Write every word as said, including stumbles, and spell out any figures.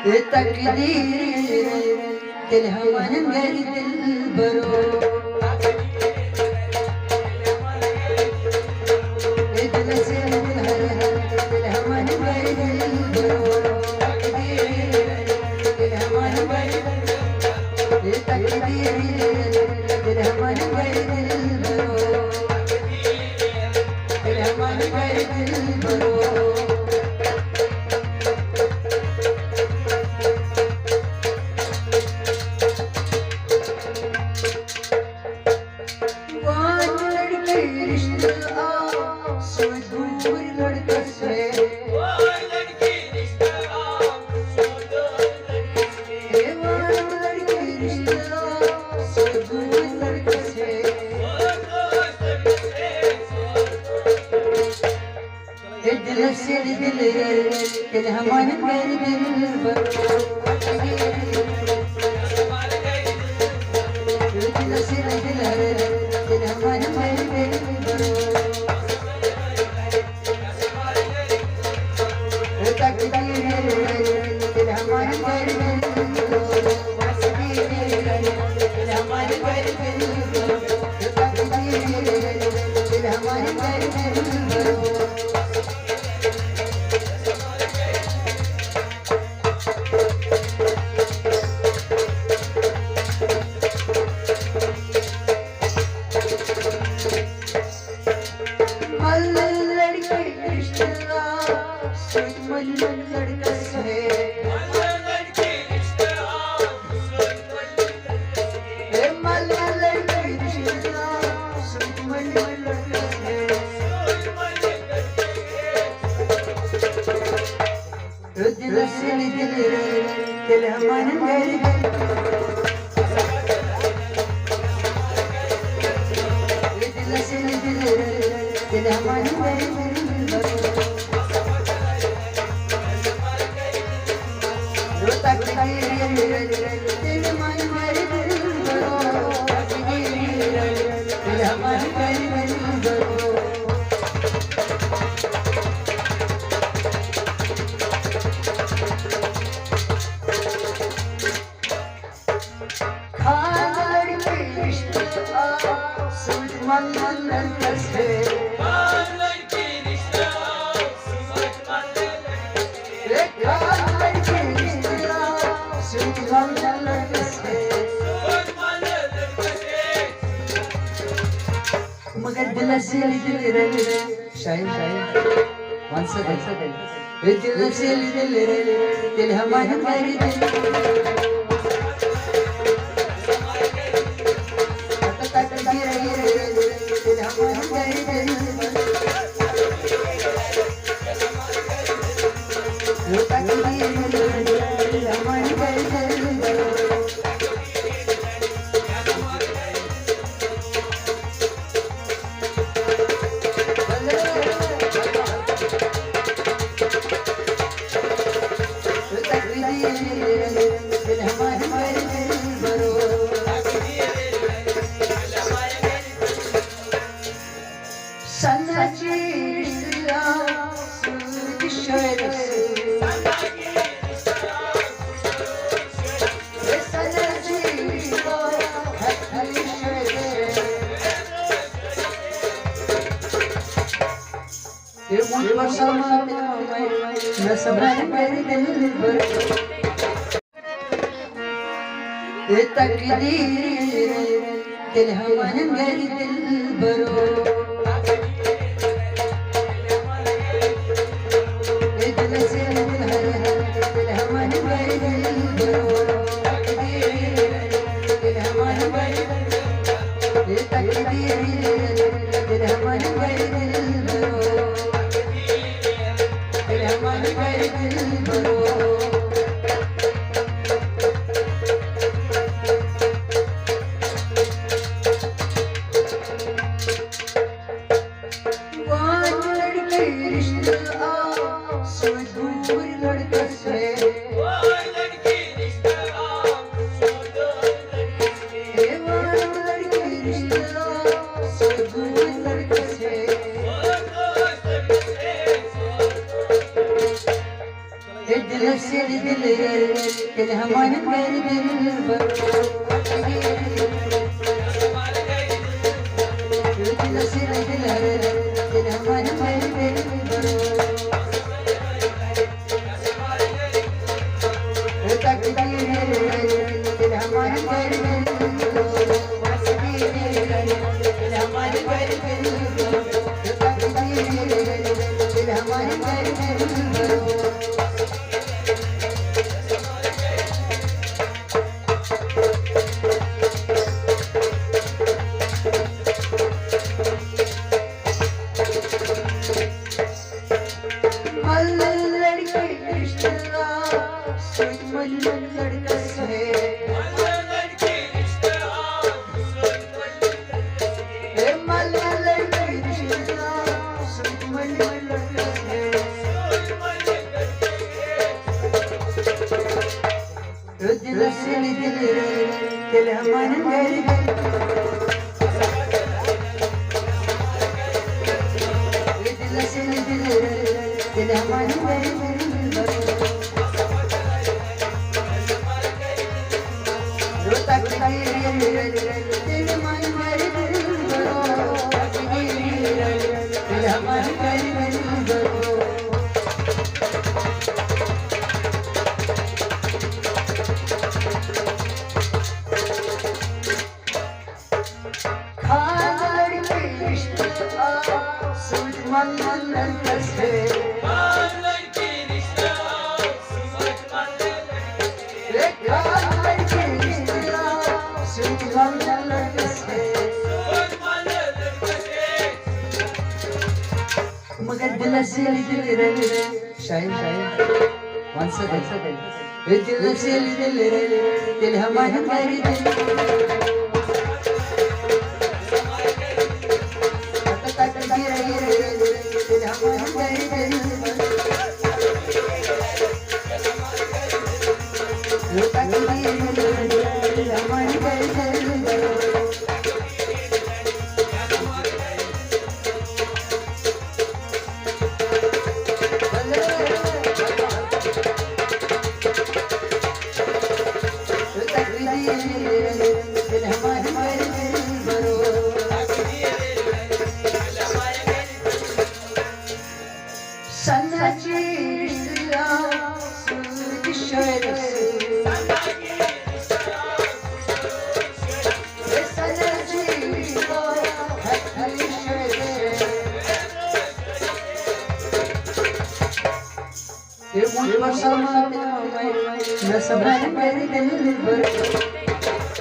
A تقدیر، تیٚلہِ ہا وَنن گرِ دِلبرو۔ اے دِلس ییٚلہِ دِل ہرِ ہر، تیٚلہِ ہا وَنن گرِ دِلبرو۔ تقدیر، تیٚلہِ ہا وَنن گرِ دِلبرو۔ اے تقدیر، تیٚلہِ ہا وَنن گرِ دِلبرو۔ تیٚلہِ ہا وَنن گرِ دِلبرو۔ وان لڑکے رشتہٕ آو سُہ دوٗر لڑکس ہے۔ اے وان لڑکے رشتہٕ آو سُہ دوٗر لڑکس ہے۔ اے دِلس ییٚلہِ دِل رٔلۍ، تیٚلہِ ہا مانن گرِ دِلبرو۔ اے دِلس ییٚلہِ دِل رٔلۍ، تیٚلہِ ہا مانن گرِ دِلبرو۔ اے تقدیر ییٚلہِ رٔلۍ، تیٚلہِ ہا مانن گرِ دِلبرو۔ تقدیر ییٚلہِ رٔلۍ، تیٚلہِ ہا مانن گرِ دِلبرو۔ دِلس ییٚلہِ دِل رٔلۍ، تیٚلہِ ہا مانن گرِ دِل۔ دِلس ییٚلہِ دِل رٔلۍ، تیٚلہِ ہا مانن گرِ دِل۔ تقدیر ییٚلہِ رٔلۍ، تیٚلہِ مانن گرِ دِل۔ تقدیر ییٚلہِ رٔلۍ، تیٚلہِ ہا مانن گرِ دِل۔ خان لڑکی رشتہ آ، سوچ من من نرگس ہے۔ خان لڑکی رشتہ آ، سوچ من من نرگس ہے۔ اے خان لڑکی رشتہ آ، سوچ من من نرگس ہے۔ مگر دِلس ییٚلہِ دِل رٔلۍ، شاید، شاید، وَن سا دِل۔ اے دِلس ییٚلہِ دِل رٔلۍ، تیٚلہِ ہا مانن گرِ دِل۔ تقدیر ییٚلہِ رٔلۍ، تیٚلہِ ہا مانن گرِ دِل۔ تقدیر ییٚلہِ رٔلۍ، تیٚلہِ ہا مانن گرِ دِل۔ سناچی رشتہ سوچ شٲعرس۔ اے تقدیر، تیٚلہِ ہا وَنن گرِ دِلبرو۔ اے دِلس ییٚلہِ دِل ہرِ ہر، تیٚلہِ ہا وَنن گرِ دِلبرو۔ تقدیر، تیٚلہِ ہا وَنن گرِ دِلبرو۔ اے تقدیر، تیٚلہِ ہا وَنن گرِ دِلبرو۔ تیٚلہِ ہا وَنن گرِ دِلبرو۔ وان لڑکی رشتہ آ، سُہ دوٗر لڑکس ہے۔ اے وان لڑکی رشتہ آ، سُہ دوٗر لڑکس ہے۔ اے دل سے دل ہے، دل ہمارے میرے دل بر۔ اے دل سے دل ہے، دل ہمارے میرے دل بر۔ اے تقدیر ہے، دل ہمارے میرے دل بر۔ دل ہمارے میرے دل بر۔ مل لڑکے رشتہ، سوچ مل لڑکے سے۔ اے مل لڑکے رشتہ، سوچ مل لڑکے سے۔ دل سے دل، دل ہمارے میرے دل۔ دل سے دل، دل ہمارے میرے دل۔ روتا کتنی دل، دل ہمارے میرے دل۔ دل ہمارے میرے دل۔ خان لڑکی رشتہ آ، سوچ مل لڑکس ہے۔ اے خان لڑکی رشتہ آ، سوچ مل لڑکس ہے۔ مگر دلس ییٚلہِ دِل رَلہِ، شاید، شاید، وَن سا دِل۔ ییٚلہِ دِلس ییٚلہِ دِل رَلہِ، تیٚلہِ ہما ہٮ۪مہٕ بہٕ دِل۔ تیٚلہِ ہما ہٮ۪مہٕ بہٕ دِل۔ سنجی رشتہ سوچ شعر سوچ۔ اے سنجی رشتہ حق شعر سوچ۔ اے مجھ پر سلمان، میں سمجھ میرے دل پر۔